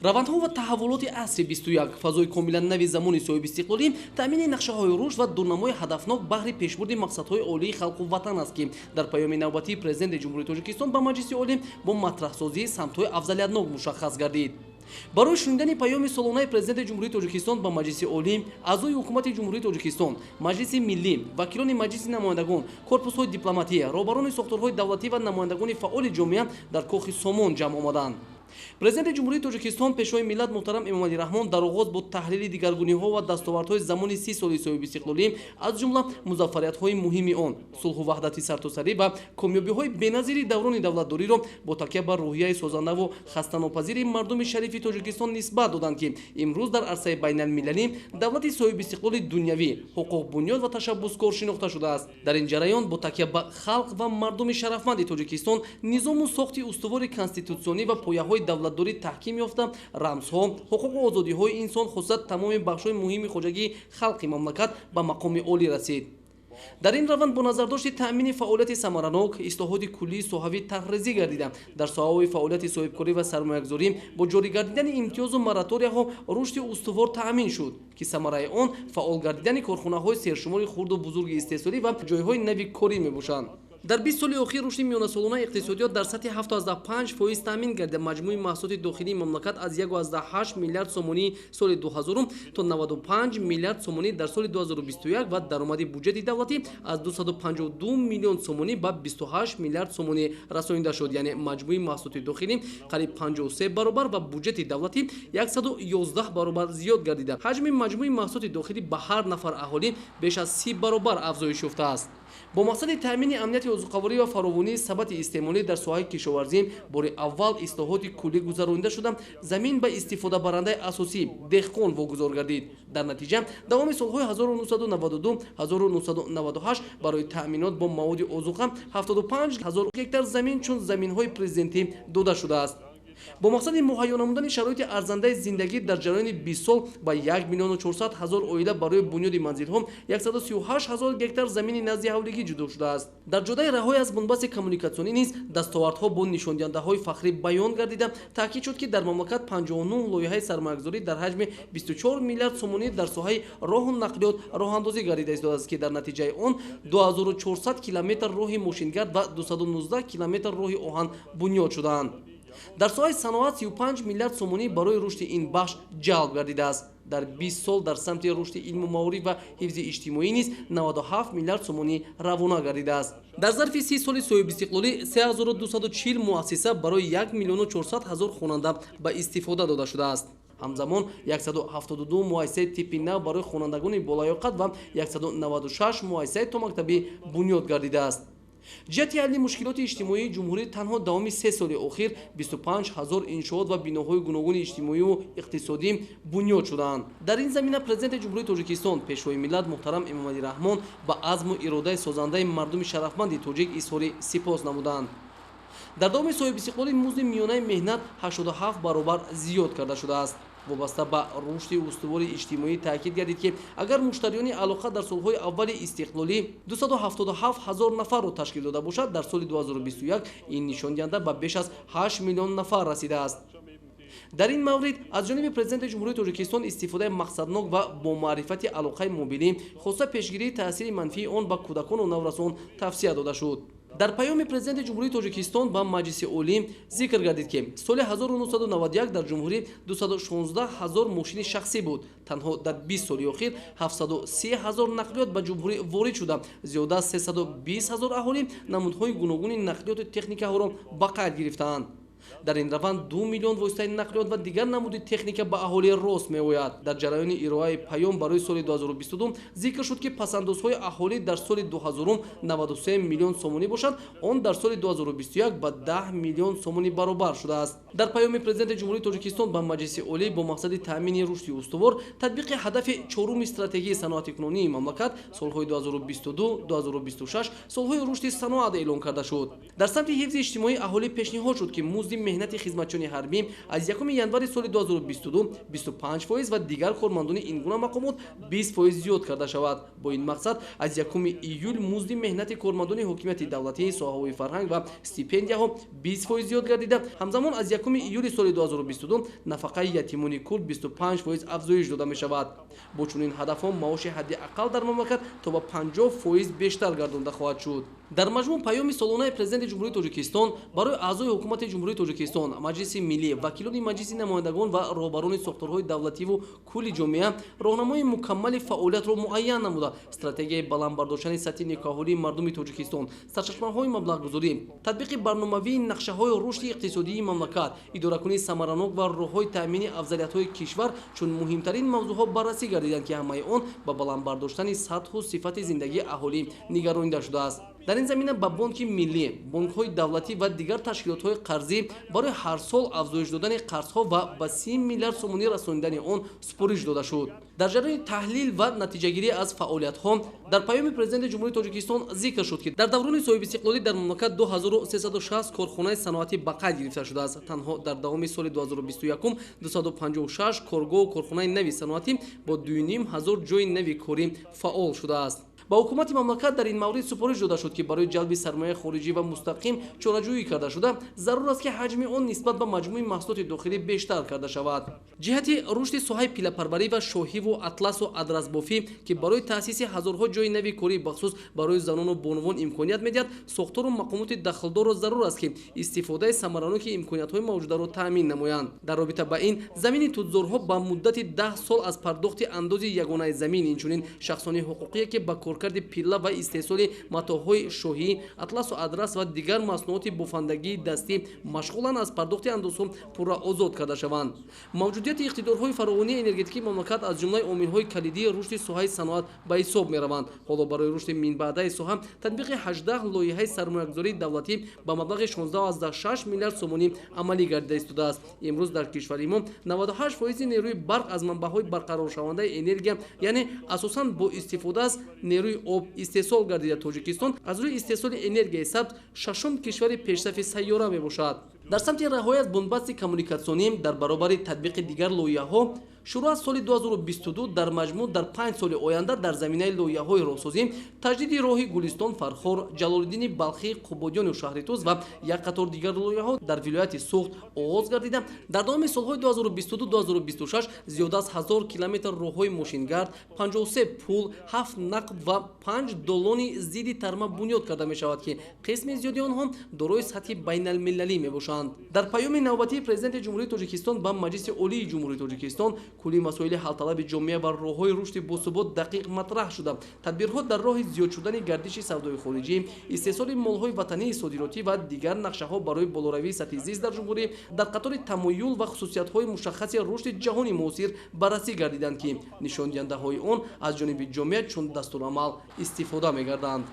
Равандҳо ва таҳаввулоти асри 21, фазои комилан нави замони соҳибистиқлолӣ, таъмини нақшаҳои рушд ва дурнамои ҳадафнок баҳри пешбурди мақсадҳои олии халқу ватан аст, ки дар паёми навбатии Президенти Ҷумҳурии Тоҷикистон ба Маҷлиси Олӣ бо матраҳсозии самтҳои афзалиятнок мушаххас гардид. Барои шунидани паёми солонаи Президенти Ҷумҳурии Тоҷикистон ба Маҷлиси Олӣ аъзои Ҳукумати Ҷумҳурии Тоҷикистон, Маҷлиси Миллӣ, вакилони Маҷлиси Намояндагон, корпусҳои дипломатия, роҳбарони сохторҳои давлатӣ ва намояндагони фаъоли ҷомеа дар Кохи Сомон ҷамъ омаданд. Президенти Ҷумҳурии Тоҷикистон, Пешвои миллат муҳтарам Эмомалӣ Раҳмон дар оғоз бо таҳлили дигаргуниҳо ва дастовардҳои замони 30 соли соҳибистиқлолӣ, аз ҷумла музаффариятҳои муҳими он, сулҳу ваҳдати сартосарӣ ва комёбиҳои беназири даврони давлатдориро бо такя ба рӯҳияи созандаву хастанопазири мардуми шарифи Тоҷикистон нисбат доданд, ки имрӯз дар арсаи байналмилалӣ давлати соҳибистиқлоли дунявӣ, ҳуқуқбунёд ва ташаббускор шинохта шудааст. Дар ин ҷараён бо такя ба халқ ва мардуми шарафманди Тоҷикистон низому сохти устувори конститутсионӣ ва пояҳои давлатдорӣ таҳким ёфта, рамзҳо, ҳуқуқу озодиҳои инсон, хусусан тамоми бахшҳои муҳими хоҷагии халқи мамлакат ба мақоми олӣ расид. Дар ин раванд бо назардошти таъмини фаъолияти самаранок ислоҳоти куллии соҳавӣ тарҳрезӣ гардида, дар соҳаҳои фаъолияти соҳибкорӣ ва сармоягузорӣ бо ҷорӣ гардидани имтиёзу мораторияҳо рушди устувор таъмин шуд, ки самараи он фаъол гардидани корхонаҳои сершумори хурду бузурги истеҳсолӣ ва ҷойҳои нави корӣ мебошанд. Дар 20 соли охир рушди миёнасолонаи иқтисодиёт дар сатҳи 7,5% таъмин гардида, маҷмӯи маҳсулоти дохилии мамлакат аз 1,8 миллиард сомонӣ соли 2000 то 95 миллиард сомонӣ дар соли 2021 ва даромади буҷети давлатӣ аз 252 миллион сомонӣ ба 28 миллиард сомонӣ расонида шуд. Яъне маҷмӯи маҳсулоти дохилӣ қариб 53 баробар ва буҷети давлатӣ 111 баробар зиёд гардида, ҳаҷми маҷмӯи маҳсулоти дохилӣ ба ҳар нафар аҳолӣ беш аз 30 баробар афзоиш ёфтааст. Бо мақсади таъмини амнияти озуқаворӣ ва фаровонии сабати истеъмолӣ дар соҳаи кишоварзӣ бори аввал ислоҳоти куллӣ гузаронида шуда, замин ба истифодабарандаи асосӣ деҳқон вогузор гардид. Дар натиҷа давоми солҳои 1992-1998 барои таъминот бо маводи озуқа 75 ҳазор гектар замин чун заминҳои президентӣ дода шудааст. Бо мақсади муҳайё намудани шароити арзандаи зиндагӣ дар ҷараёни 20 сол ба 1 миллиону 400 ҳазор оила барои бунёди манзилҳо 138 ҳазор гектар замини назди ҳавлигӣ ҷудо шудааст. Дар ҷодаи раҳои аз бунбасти коммуникатсионӣ низ дастовардҳо бо нишондиҳандаҳои фахрӣ баён гардида, таъкид шуд, ки дар мамлакат 59 лоиҳаи сармоягузорӣ дар ҳаҷми 24 миллиард сомонӣ дар соҳаи роҳу нақлиёт роҳандозӣ гардида истодааст, ки дар натиҷаи он 2400 километр роҳи мошингард ва 219 километр роҳи оҳан бунёд шудаанд. Дар соҳаи саноат 35 миллиард сомонӣ барои рушди ин бахш ҷалб гардидааст. Дар 20 сол дар самти рушди илму маориф ва ҳифзи иҷтимоӣ низ 97 миллиард сомонӣ равона гардидааст. Дар зарфи 30 соли соҳибистиқлолӣ 3240 муассиса барои 1 миллиону 400 ҳазор хонанда ба истифода дода шудааст. Ҳамзамон 172 муассисаи типи нав барои хонандагони болаёқат ва 196 муассисаи томактабӣ бунёд гардидааст. Ҷиҳати ҳалли мушкилоти иҷтимоии ҷумҳурӣ танҳо давоми 3 соли охир 25 ҳазор иншоот ва биноҳои гуногуни иҷтимоию иқтисодӣ бунёд шудаанд. Дар ин замина Президенти Ҷумҳурии Тоҷикистон, Пешвои миллат муҳтарам Эмомалӣ Раҳмон ба азму иродаи созандаи мардуми шарафманди тоҷик изҳори сипос намуданд. Дар давоми соҳибистиқлолӣ музди миёнаи меҳнат 87 баробар зиёд карда шудааст. Вобаста ба рушди устувори иҷтимоӣ таъкид гардид, ки агар муштариёни алоқа дар солҳои аввали истиқлолӣ 277 ҳазор нафарро ташкил дода бошад, дар соли 2021 ин нишондиҳанда ба беш аз 8 миллион нафар расидааст. Дар ин маврид аз ҷониби Президенти Ҷумҳурии Тоҷикистон истифодаи мақсаднок ва бо маърифати алоқаи мобилӣ, хоса пешгирии таъсири манфии он ба кӯдакону наврасон тавсия дода шуд. Дар паёми Президенти Ҷумҳурии Тоҷикистон ба Маҷлиси Олӣ зикр гардид, ки соли 1991 дар ҷумҳурӣ 216 ҳазор мошини шахсӣ буд. Танҳо дар 20 соли охир 730 ҳазор нақлиёт ба ҷумҳурӣ ворид шуда, зиёда аз 320 ҳазор аҳолӣ намудҳои гуногуни нақлиёту техникаҳоро ба қайд гирифтаанд. Дар ин раванд 2 миллион воситаи нақлиёт ва дигар намуди техника ба аҳолӣ рост меояд. Дар ҷараёни ироаи паём барои соли 2022 зикр шуд, ки пасандозҳои аҳолӣ дар соли 2000 93 миллион сомонӣ бошад, он дар соли 2021 ба 10 миллион сомонӣ баробар шудааст. Дар паёми Президенти Ҷумҳурии Тоҷикистон ба Маҷлиси Олӣ бо мақсади таъмини рушди устувор, татбиқи ҳадафи чоруми стратегияи саноатикунонии мамлакат солҳои 2022-2026 солҳои рушди саноат эълон карда шуд. Дар самти ҳифзи иҷтимоии аҳолӣ пешниҳод шуд, ки музди музди меҳнати хизматчиёни ҳарбӣ аз 1 январи соли 2022 25% ва дигар кормандони ин гуна мақомот 20% зиёд карда шавад. Бо ин мақсад аз 1 июл музди меҳнати кормандони ҳокимияти давлатӣ, соҳаҳои фарҳанг ва стипендияҳо 20% зиёд гардида, ҳамзамон аз 1 июли соли 2022 нафақаи ятимони кул 25% афзоиш дода мешавад. Бо чунин ҳадафҳо маоши ҳадди ақал дар мамлакат то ба 50% бештар гардонда хоҳад шуд. Дар маҷмӯъ паёми солонаи Президенти Ҷумҳурии Тоҷикистон барои аъзои Ҳукумати Ҷумҳурии Тоҷикистон, Маҷлиси Миллӣ, вакилони Маҷлиси намояндагон ва роҳбарони сохторҳои давлативу кулли ҷомеа роҳнамои мукаммали фаъолиятро муайян намуда, стратегияи баланд бардоштани сатҳи некӯаҳолии мардуми Тоҷикистон, сарчашмаҳои маблағгузорӣ, татбиқи барномавии нақшаҳои рушди иқтисодии мамлакат, идоракунии самаранок ва роҳҳои таъмини афзалиятҳои кишвар чун муҳимтарин мавзӯъҳо баррасӣ гардиданд, ки ҳамаи он ба баланд бардоштани сатҳу сифати зиндагии аҳолӣ нигаронида шудааст. Дар ин замина ба Бонки Миллӣ, бонкҳои давлатӣ ва дигар ташкилотҳои қарзӣ барои ҳар сол афзоиш додани қарзҳо ва ба 30 миллиард сомонӣ расонидани он супориш дода шуд. Дар ҷараёни таҳлил ва натиҷагирӣ аз фаъолиятҳо дар паёми Президенти Ҷумҳурии Тоҷикистон зикр шуд, ки дар даврони соҳибистиқлолӣ дар мамлакат 2360 корхонаи саноатӣ ба қайд гирифта шудааст. Танҳо дар давоми соли 2021 256 коргоҳу корхонаи нави саноатӣ бо 2500 ҷойи нави корӣ фаъол шудааст. Ба ҳукумати мамлакат дар ин маврид супориш дода шуд, ки барои ҷалби сармояи хориҷӣ ва мустақим чораҷӯӣ карда шуда, зарур аст, ки ҳаҷми он нисбат ба маҷмӯи маҳсулоти дохилӣ бештар карда шавад. Ҷиҳати рушди соҳаи пиллапарварӣ ва шоҳиву атласу адрасбофӣ, ки барои таъсиси ҳазорҳо ҷойи нави корӣ бахусус барои занону бонувон имконият медиҳад, сохтору мақомоти дахлдорро зарур аст, ки истифодаи самараноки имкониятҳои мавҷударо таъмин намоянд. Дар робита ба ин замини тутзорҳо ба муддати 10 сол аз пардохти андози ягонаи замин, инчунин шахсони ҳуқуқие, ки ба коркарди пилла ва истеҳсоли матоъҳои шоҳӣ, атласу адрас ва дигар маснуоти бофандагии дастӣ машғуланд, аз пардохти андозҳо пурра озод карда шаванд. Мавҷудияти иқтидорҳои фаровонии энергетикии мамлакат аз ҷумлаи омилҳои калидии рушди соҳаи саноат ба ҳисоб мераванд. Ҳоло барои рушди минбаъдаи соҳа татбиқи 18 лоиҳаи сармоягузории давлатӣ ба маблағи 16,6 миллиард сомонӣ амалӣ гардида истодааст. Имрӯз дар кишвари мо 98% нерӯи барқ аз манбаъҳои барқароршавандаи энергия, яъне асосан бо истифода аз нерӯи об истеҳсол гардида, Тоҷикистон аз рӯи истеҳсоли энергияи сабз шашум кишвари пешсафи сайёра мебошад. Дар самти раҳоӣ аз бунбасти коммуникатсионӣ дар баробари татбиқи дигар лоиҳаҳо шурӯъ аз соли 2022 дар маҷмӯъ дар 5 соли оянда дар заминаи лоиҳаҳои роҳсозӣ таҷдиди роҳи Гулистон, Фархор, Ҷалолиддини Балхӣ, Қубодиёну Шаҳритӯз ва як қатор дигар лоиҳаҳо дар вилояти Суғд оғоз гардида, дар давоми солҳои 2022-2026 зиёда аз 1000 километр роҳҳои мошингард, 53 пул, 7 нақб ва 5 долони зидди тарма бунёд карда мешавад, ки қисми зиёди онҳо дорои сатҳи байналмилалӣ мебошанд. Дар паёми навбатии Президенти Ҷумҳурии Тоҷикистон ба Маҷлиси Олии Ҷумҳурии Тоҷикистон кулли масоили ҳалталаби ҷомеа ва роҳҳои рушди босубот дақиқ матраҳ шуда, тадбирҳо дар роҳи зиёд шудани гардиши савдои хориҷӣ, истеҳсоли молҳои ватании содиротӣ ва дигар нақшаҳо барои болоравии сатҳи зист дар ҷумҳурӣ дар қатори тамоюл ва хусусиятҳои мушаххаси рушди ҷаҳони муосир баррасӣ гардиданд, ки нишондиҳандаҳои он аз ҷониби ҷомеа чун дастурамал истифода мегарданд.